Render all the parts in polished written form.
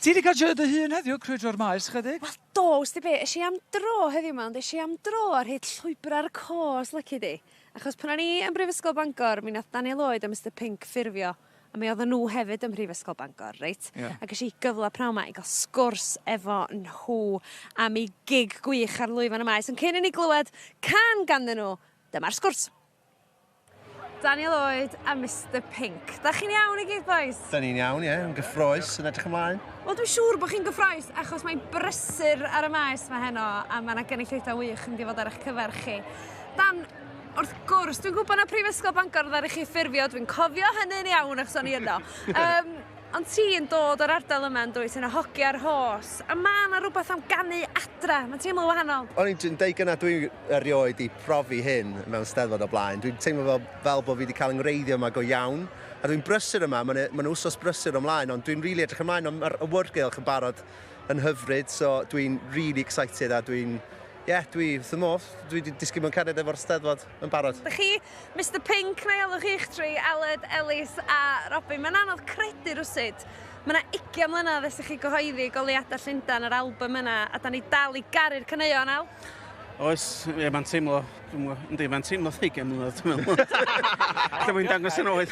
Ti 'di cael dy hun heddiw, crwydro'r maes chydig? Wel do, wsti be, es i am dro heddiw 'ma ond es i am dro ar hyd llwybra'r côs lici di. Achos pan o'n i yn Brifysgol Bangor mi nath Daniel Lloyd a Mister Pinc ffurfio a mi odden nhw hefyd ym Mhrifysgol Bangor, reit? Ie. A gesh i gyfle pnawn 'ma i ga'l sgwrs efo nhw am 'u gig gwych ar lwyfan y maes. Ond cyn i ni glywed cân ganddyn nhw, dyma'r sgwrs. Daniel Lloyd a Mister Pinc. Da chi'n iawn i gyd, bois? Da ni'n iawn, ie. Yn gyffroes, yn edrych ymlaen. Wel, dwi'n siŵr bod chi'n gyffroes, achos mae'n brysur ar y maes 'ma heno, a mae 'na gynulleidfa wych yn mynd i fod ar eich cyfer chi. Dan, wrth gwrs, dwi'n gwybod na Prifysgol Bangor ddaru chi ffurfio, dwi'n cofio hynny'n iawn achos o'n i yno. Ond ti yn dod o'r ardal yma yn dwyt, yn y hogia'r Rhos, a ma' 'na rwbath am ganu adra, mae'n teimlo wahanol. O'n i'n deud gynna, dwi erioed 'di profi hyn mewn Steddfod o blaen. Dwi'n teimlo fel bod fi 'di cael 'y ngwreiddio yma go iawn. A dwi'n brysur yma, mae'n ma wsos brysur ymlaen, ond dwi'n rili edrych ymlaen, ond mae'r awyrgylch yn barod yn hyfryd, so dwi'n really excited a dwi'n, ie, yeah, dwi wrth y modd. Dwi wedi disgyn mewn cariad efo'r Steddfod yn barod. Dych chi, Mister Pinc, na i alw chi'ch tri, Aled, Elis a Robin. Mae'n anodd credu rywsut. Mae yna 20 mlynedd ers i chi gyhoeddi Goleuadau Llundain, yr album yna, a da ni dal i garu'r caneuon, Al. Oes, ie, mae'n teimlo, dwi'n meddwl, yndi, mae'n teimlo 20 mlynedd, dwi'n meddwl. Lle mae'n dangos yn oed.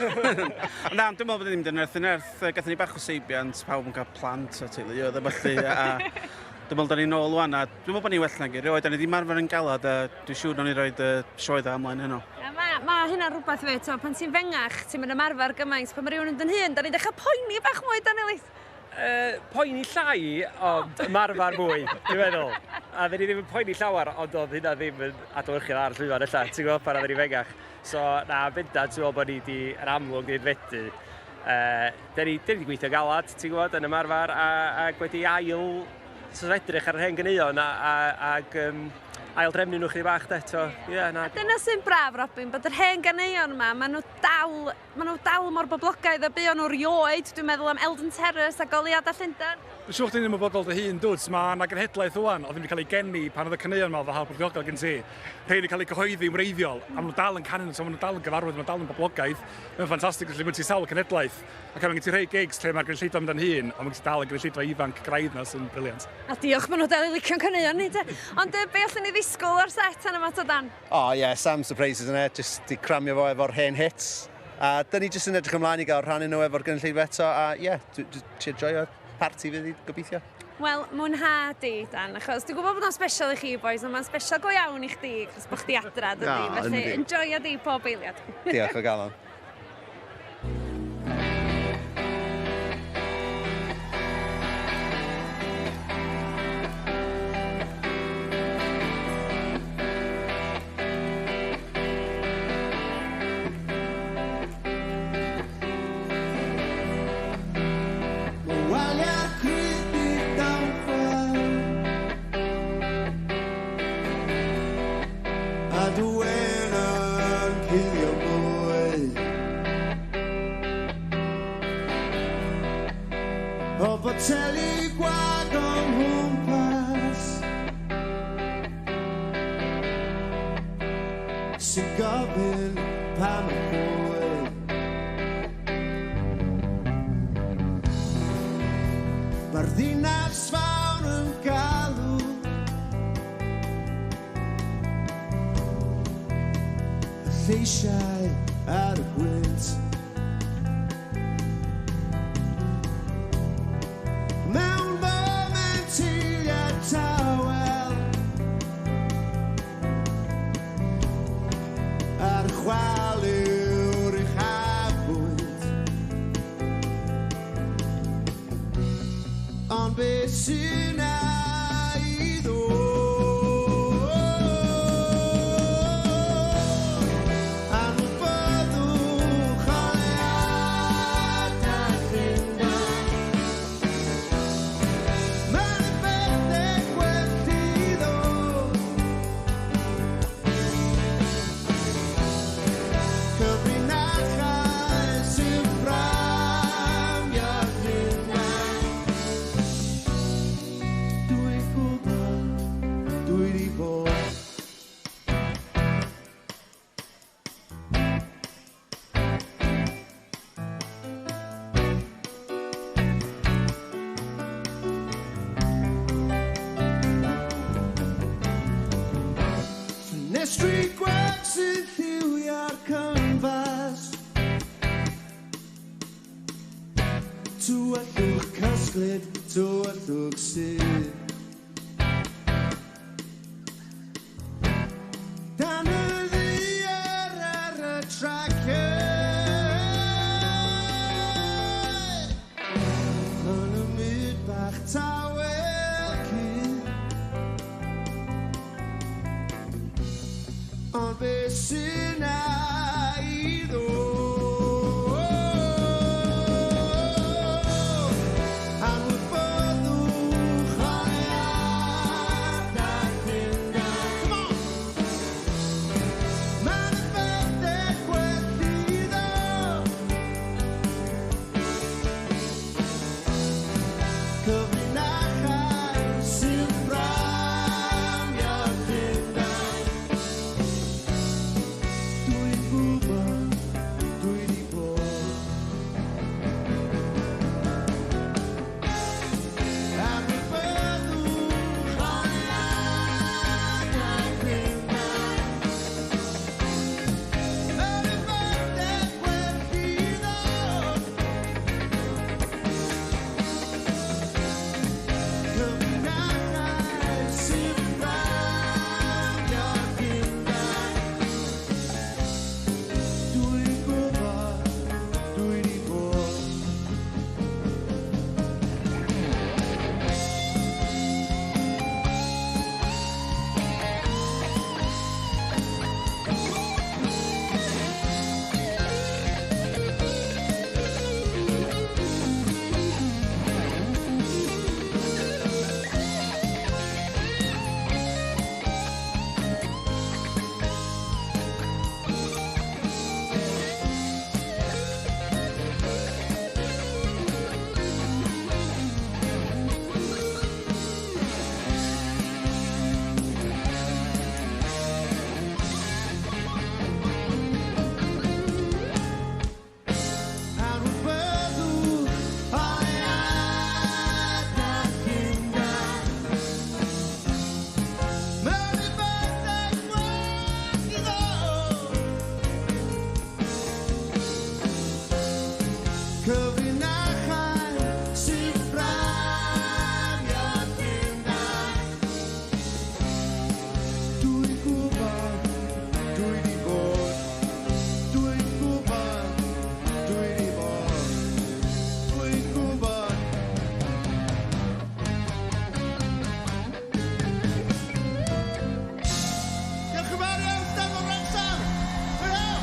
Na, dwi'n meddwl bod ni'n mynd yn nerth i nerth. Gathon ni bach o seibiant, pawb yn cael plant a teuluoedd a ballu, a dwi'n meddwl da ni'n ôl wan, a dwi'n meddwl bod ni'n well nag erioed, da ni ddim arfer yn galad, a dwi'n siŵr nawn ni roid y sioe dda ymlaen heno. Ie, mae ma hynna'n rhywbeth hefyd, t'mo' pan ti'n fengach, ti'n mynd ymarfer gymaint, pan mae rhywun yn dod yn hŷn, da ni'n dechrau poeni bach mwy, Dan Elis. Poeni llai, ond ymarfer mwy, dwi'n meddwl. A dden ni ddim yn poeni llawer, ond oedd hynna ddim yn adlewyrchu ar y llwyfan ella, ti'n gwybod, pan oedden ni fengach. So, na, bendant, dwi'n meddwl bod ni wedi, yn amlwg, wedi aeddfedu. Den ni, den ni wedi gweithio galad, ti'n gwybod, yn ymarfer, a, ac wedi ail, sort of edrych ar yr hen ganeuon, a, a, ac ail drefnu nhw chydig bach, de, to. Ie, na. A dyna sy'n braf, Robin, bod yr hen ganeuon yma, maen nhw dal Maen nhw dal mor boblogaidd a buon nhw rioed, dwi'n meddwl am Eldon Terrace a Goleuadau Llundain. Dwi'n siŵr chdi'n ymwybodol dy hun, dwt, mae 'na genhedlaeth ŵan oedd ddim wedi cael eu geni pan oedd y caneuon 'ma fel Harbwr Diogel gen ti. Rhei wedi cael eu cyhoeddi yn wreiddiol, a maen nhw dal yn canu nhw, so maen nhw dal yn gyfarwydd, maen nhw dal yn boblogaidd. Mae'n ffantastig, felly mae gen ti sawl cenhedlaeth, ac mae gen ti rhai gigs lle mae'r gynulleidfa yn mynd yn hŷn, ond mae gen ti dal y gynulleidfa ifanc graidd 'na sy'n brilliant. A diolch, maen nhw dal i licio'n caneuon ni de. Ond be allwn ni ddisgwyl o'r set heno 'ma ta Dan? O ie, yeah, some surprises yna, jyst di cramio fo efo'r hen hits. A dyn ni jyst yn edrych ymlaen i gael rhannu nhw efo'r gynulleidfa eto, a ie, yeah, trio joio parti fydd i gobeithio. Wel, mwynha di, Dan, achos dwi'n gwybod bod o'n special i chi, boys, ond mae'n special go iawn i chdi, achos bod chdi adra, dydy. Na, Felly, yndi. enjoya di pob eiliad. Diolch o galon. A dw yn cuddio mwy O boteli gwag o'm nghwmpas Sy'n gofyn pam y pwy Mae'r ddinas fawr yn galw Y lleisiau ar y gwynt Mewn foment eiliad tawel Ar chwalu'r uchafbwynt Ond beth sy'n i ddod? 'Anwybydwch oleuadau Llundain. Mae 'na bethe gwell i ddod. Cyfrinachau sy'n fframio Llundain. Dryslyd tywyllwch sydd. Dan y ddaear ar y traciau, yn y myd bach tawel cudd. Ond be sy'n na i ddod? Anwyboddwch oleadau Llundain. Come on! Mae'n bethau gwell i ddod. Cyfrinachau sy'n fframio Llundain. Dwi'n gwybod, dwi 'di bod. Anwyboddwch oleadau Llundain. Mae'n bethau gwell i ddod. Cyfrinachau sy'n fframio Llundain. Dwi'n gwybod, dwi 'di bod. Anwyboddwch oleadau Llundain. Mae'n bethau gwell i ddod. Cyfrinachau sy'n fframio Llundain. Dwi'n gwybod, dwi 'di bod. Dwi'n gwybod, dwi 'di bod. Dwi'n gwybod. Diolch yn fawr iawn, Steddfod Wrecsam! Hwyl!